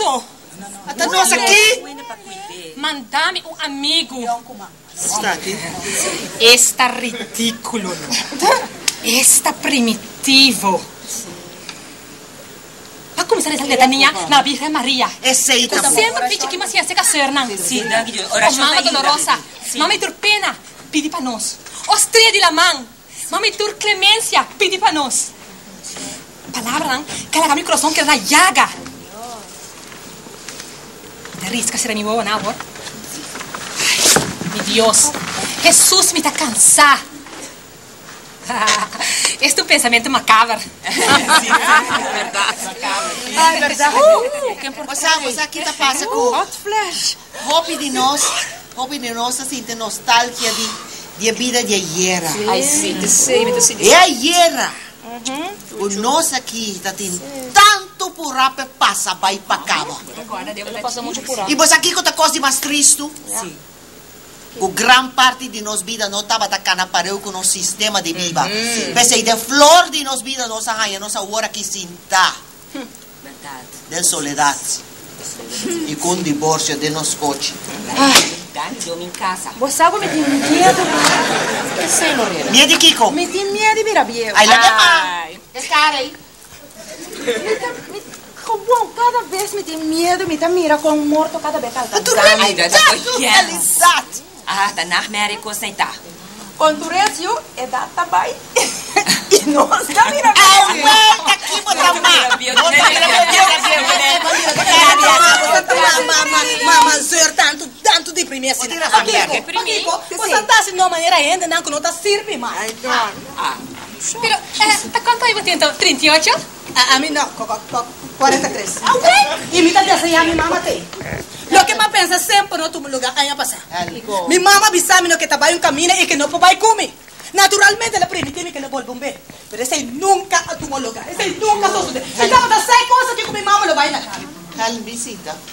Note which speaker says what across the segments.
Speaker 1: so.
Speaker 2: Ata nos aki.
Speaker 1: Manda mi un amigu.
Speaker 2: Sta aki.
Speaker 1: Esta ridículo no. Esta primitivo. Pa cuminsa reza letania na Virgen Maria.
Speaker 2: Esey ta bon.
Speaker 1: Semper pichi ki mas yase ka seurnan.
Speaker 3: Sí, danki Dios.
Speaker 1: O
Speaker 3: Oracion
Speaker 1: Mama
Speaker 3: ta yuda.
Speaker 1: Dolorosa, Mama di tur pena, pidi pa nos. O Strea di Laman, Mama di tur clemencia, pidi pa nos. Palabranan ke a laga mi corazon keda na yaga. Mi ta risca cera mi wowonan awor. Ay, mi Dios, Jesus, mi ta cansa. Es ta un pensamentu macaber.
Speaker 3: Sí, berdad.
Speaker 2: Ay, berdad. Bo sa, bo sa ki ta pasa ku hopi di nos, hopi di nos ta sinti nostalgia di di e bida di ayera.
Speaker 4: Ay, sí, ta sí, mi ta sinti.
Speaker 2: E ayera ku nos aki ta tin tantu purá p'e pasa bai pa kaba. I bo sa kiko ta kos di mas tristu? Ku gran parti di nos bida no tabata kana pareu ku nos sistema di biba. P'esei den flor di nos bida nos a haña nos awor aki sintá den soledat i ku un diborsio den nos kochi.
Speaker 5: Bo sa ku mi tin miedu.
Speaker 2: Miedu di kiko?
Speaker 5: Mi tin miedu di bira bieu.
Speaker 2: Ai laga ma e kara ei.
Speaker 5: Mi ta, mi, gewoon kada bes mi tin miedu, mi ta mira kon morto kada bes ta alkansá mi.
Speaker 3: Ai, dat ta
Speaker 2: Tu realidat.
Speaker 3: Ah, ta nachtmerrie kos ei ta.
Speaker 5: Kon tur es yu, edat ta bai i nos ta bira bieu.
Speaker 2: Awel, ta ki bo ta ma? Bo ta bira bieu, bo ta bira bieu.
Speaker 6: Mama zeur tantu, tantu deprimí asina. Pakiko, pakiko, bo sa ta hasi no manera hendenan ku no ta sirbi mas.
Speaker 3: Ah.
Speaker 1: Pero, ta cuanto aña bo tin anto? 38?
Speaker 6: Ami no, 43. Y mi ta desea mi mama te. Loke m'a pensa semper no tuma lugar aña pasa. Mi mama a bisa mi no ke ta bay un camina y ke no por bay cu mi. Naturalmente el a primiti mi ke lo bolbe un be. Pero esey nunca a tuma lugar. Esey nunca a sosode. Mi tabata sa e cosa aki cu mi mama lo bay laga mi.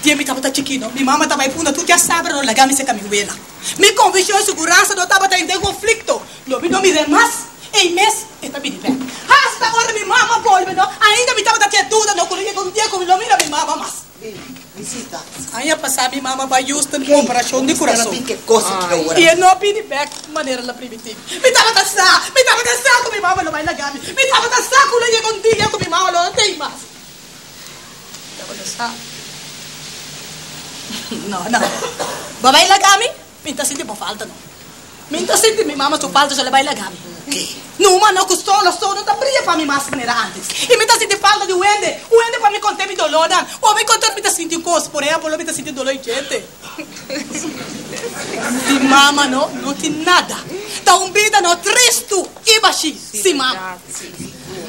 Speaker 6: Dia mi tabata chikino, mi mama ta bay punda tur dia sabra lo laga mi seca mi wela. Mi conviccion y siguransa no tabata den conflicto. Lo mi no mir'é mas, ei mes e ta bini bèk. Hasta ora mi mama bolbe no, ainda mi tabata tin e duda no ku lo yega un dia ku mi lo mira mi mama mas. Aña pasá mi mama bai Houston ku operashon di kurason i e no a bini bèk manera el a primití. Mi tabata sa, mi tabata sa ku mi mama lo bai laga mi. Mi tabata sa ku lo yega un dia ku mi mama lo no t'ei mas. Mi tabata sa. No, no. Bo bai laga mi? Mi ta sinti bo falta no. Mi ta sinti mi mama su falta so el a bai laga mi. Numa no cu solo so no ta bria pa mi mas manera antes. Y mi ta sinti falta di un hende, un hende pa mi conte mi dolornan. Ora mi conta mi ta sinti un cos, por ehemplo mi ta sinti dolor di djente. Sin mama no, no tin nada. Ta un bida no tristu y bashi sin mama.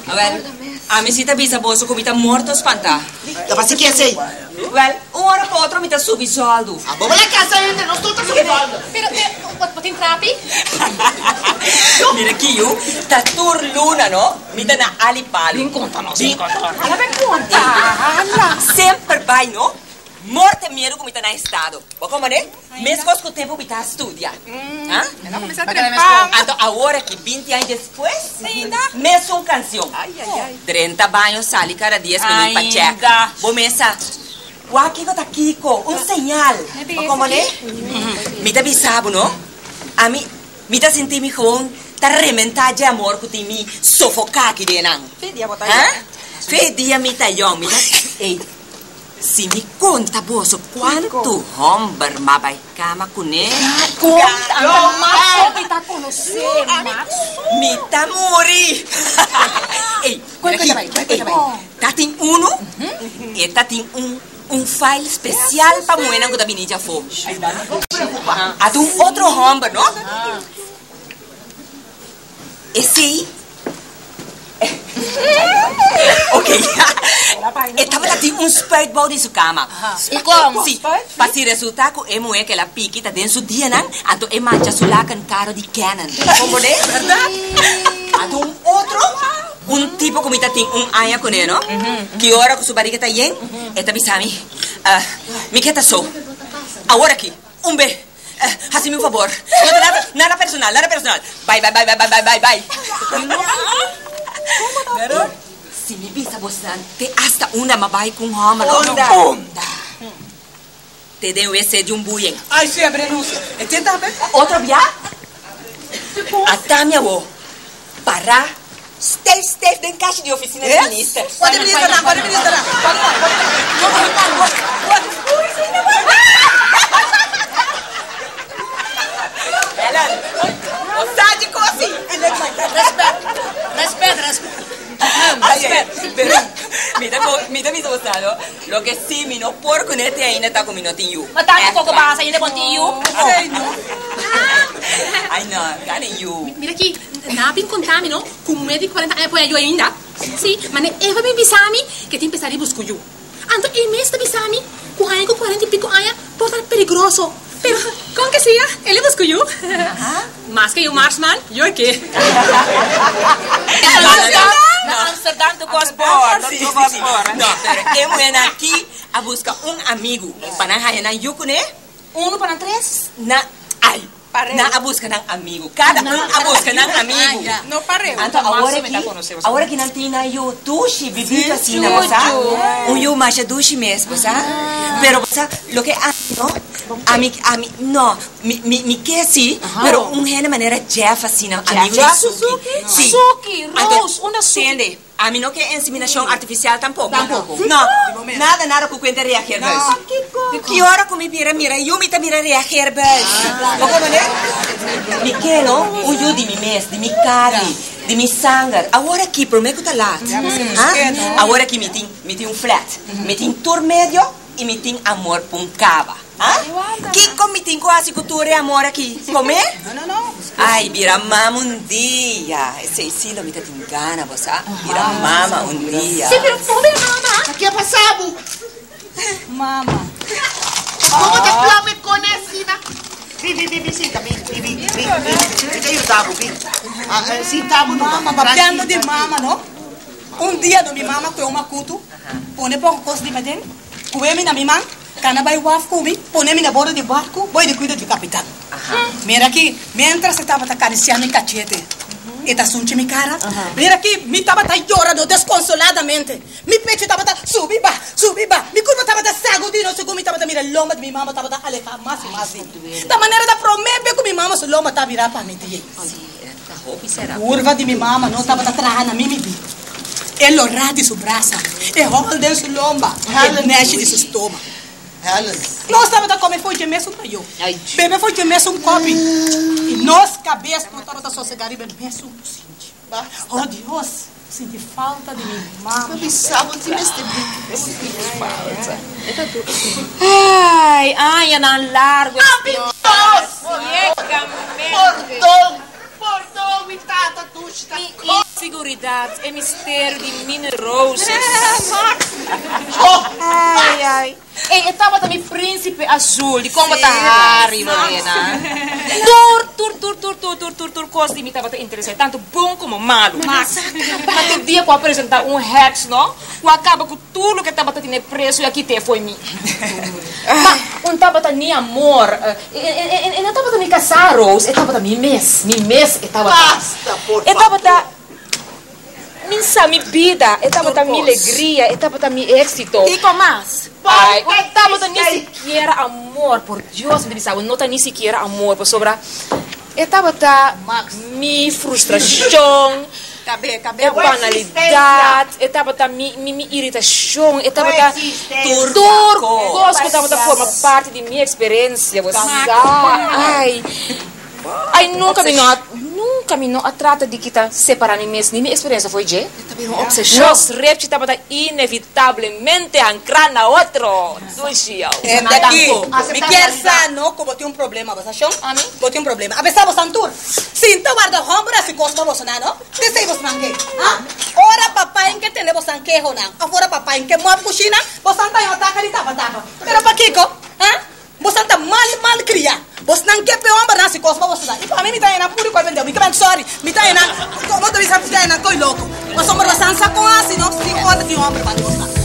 Speaker 3: Awel, ami si ta bisa boso cu mi ta morto spantá.
Speaker 2: Ta pasa ki esei?
Speaker 3: Wel, un ora pa otro mi ta subi zoldu.
Speaker 2: Abo bo la casa hende, nos tur ta subi zoldu.
Speaker 1: Pero, pero, bo tin trapi?
Speaker 3: Mira ki yu, ta tur luna no, mi ta na Ali Palu.
Speaker 4: Bin conta nos, bin conta. Ala bin conta, ala.
Speaker 3: Semper bai no, morte miedu cu mi ta na estado. Bo comprende? Mescos cu tempo mi ta studia. Ha? Anto awor aki, binti aña despues, mesun cancion. Drenta baño, sali cada dies minuut pa check. Bo mesa, Wak kiko ta kiko? Un señal. Bo comprende? Mi ta bisa bo, no? Ami, mi ta sinti mi gewoon ta rementa dje amor cu tin mi sofoca aki den nan. Ha? Fe dia mi ta yong, mi ta, ey. Si mi konta boso kuantu hòmber m'a bai kama kuné.
Speaker 4: Konta Maxo mi ta konosé Maxo.
Speaker 3: Mi ta muri. Ey, mira aki. Ey, ta tin unu, e ta tin un un file spesial pa muhénan ku ta bini djafó. Ata un otro hòmber, no? Esei Ok E tabata tin un spuit bou di su kama. Si, pa si resulta ku e muhé ku el a piki ta den su dianan, anto e mancha su laken karo di Canon. Komprondé? Anto un otro, un tipo ku mi ta tin un aña kuné, no? Ki ora ku su bariga ta yen, e ta bisa mi, Mi ke ta so. Awor aki, un be. Hasi mi un fabor. No ta nada, nada personal, nada personal. Bai, bai, bai, bai, bai, bai, bai, bai. Pero, si mi bisa bosnan, te hasta unda m'a bai ku un hòmber, no? Unda? Te den wc di un buyen.
Speaker 6: Ay, si, a renuncia. E tin tambe?
Speaker 3: Otro bia? Ata mi awo. Para. Stijf, stijf den kashi di oficina di minister.
Speaker 6: Kua di ministernan? Kua di ministernan? Kua di nan? Kua di
Speaker 3: Helen, bo sa di kosi.
Speaker 6: Respet, respet, respet.
Speaker 3: Respet. Pero mi ta, mi ta bisa bo sa no, loke si mi no por kuné te ainda ta ku mi no tin yu.
Speaker 4: Ma tantu koko basa ainda bo tin yu.
Speaker 3: Ai no, gana yu.
Speaker 1: Mira aki, nan a bin konta mi no, ku muhé di kuarenta aña por haña yu ainda. Sí, ma ne Eva bin bisa mi ku e tin pensá di buska un yu. Anto e mes ta bisa mi ku haña ku kuarenta i piko aña por ta peligroso. Pero kon ke sia, el e buska un yu. Mas ke yu marsman, yo e ke.
Speaker 4: Na Amsterdam tu kos por, tu kos por.
Speaker 3: No, pero e muhénan aki a buska un amigu pa nan haña nan yu kuné.
Speaker 4: Unu pa nan tres?
Speaker 3: Na, ai, nan a buska nan amigu. Kada un a buska nan amigu.
Speaker 4: No pareu.
Speaker 3: Anto awor aki, awor aki nan tin nan yu dushi, bibito asina, bo sa? Un yu masha dushi mes, bo sa? Pero bo sa, loke ami no, ami, ami, no, mi, mi, mi ke si, pero un hende manera Jeff asina, amigu di Suki. Si.
Speaker 4: Suki, Rose, unda Suki?
Speaker 3: Tende, Ami no ke inseminacion artificial tampoco. No, nada nada cu cuenta reageerbuis. Ki ora cu mi bira mira yu mi ta mira reageerbuis. Bo comprende? Mi ke no un yu di mi mes, di mi carni, di mi sanger. Awor aki prome cu ta laat. Ha? Awor aki mi tin, mi tin un flat. Mi tin tur medio y mi tin amor p'un caba. Ha? Kico mi tin cu haci cu tur e amor aki? Come? Ay, bira mama un dia. Esey si lo mi ta tin gana, bo sa. Bira mama un dia.
Speaker 1: Si, pero pobre mama.
Speaker 2: Ta ke pasa bo?
Speaker 6: Mama.
Speaker 2: Como ta plama e cone asina? Bin, bin, bin, bin sinta, bin, bin, bin, bin, bin. Mi ta yuda bo, bin. Sinta bo numa.
Speaker 6: Mama, papiando di mama, no? Un dia no mi mama koe un makutu, pone poko kos di paden, koe mi na mi man, kana bai waf ku mi, pone mi na bordo di barku, boi di kuido di kapitan. Mira aki, mientras e tabata karisiá mi kachete, e ta sunchi mi kara. Mira aki, mi tabata yora no deskonsoladamente. Mi pechu tabata subi ba, subi ba. Mi kurpa tabata sagudí no segun mi tabata mira lomba di mi mama tabata alehá mas i mas di mi. Ta manera ta promé be ku mi mama su lomba ta bira pa mi di. Kurva di mi mama no tabata traha na mi midí. E lorá di su brasa, e hòl den su lomba, e nèshi di su stoma. Nos tabata kome for dje mesun tayó, bebe for dje mesun kòpi, i nos kabes no tabata sosegá riba e mesun kusinchi. O Dios, sinti falta di mi mama.
Speaker 4: Ai, añanan largu Mi inseguridat, e misterio di mi neurosis. Ai, ai. Ey, e tabata mi principe azul, di con bo ta hari, Lorena? Tur, tur, tur, tur, tur, tur, tur, tur cos di mi tabata interesá, tanto bon como malu. Ma te dia cu a presentá un heks, no? Cu a caba cu tur loke tabata tene preso y a kit'é fo'i mi. Ma un tabata ni amor, e no tabata mi casá, Rose, e tabata mi mes, mi mes e tabata. E tabata mi sa mi bida, e tabata mi legria, e tabata mi éxito.
Speaker 5: Kiko mas?
Speaker 4: Ai, un tabata ni sikiera amor, por Dios mi ta bisa bo, no ta ni sikiera amor, pasobra e tabata mi frustracion, e banalidad, e tabata mi mi iritacion, e tabata tur cos cu tabata forma parti di mi experiencia, bo sa. Ai, ai nunca mi no a, nunca mi no a trata di kita separa mi mes ni mi experiencia fo'i dje. Nos repchi tabata inevitablemente ancra na otro. Dushi yow.
Speaker 6: Hende aki, mi kier sa no ku bo tin un problema, bo sa shon? Bo tin un problema. Apesar bo san tur. Sinta warda homber hasi kos pa bosonan no. P'esei bosonan ke, ha? Ora papai ke tende bosan kehonan, of ora papai ke mòp kushina, bosan ta yon ataka di tapa tapa. Pero pakiko? Ha? Bosan ta mal mal kriá. Bosnan ke p'e hombernan hasi kos pa bosonan. I pa mi, mi ta haña nan puru koi bendeu. Mi ke ban sòri. Mi ta haña nan, komo ta bisa, mi ta haña nan koi loko. Pasobra bosan sa kon hasi no, sin ora tin homber banda bosan.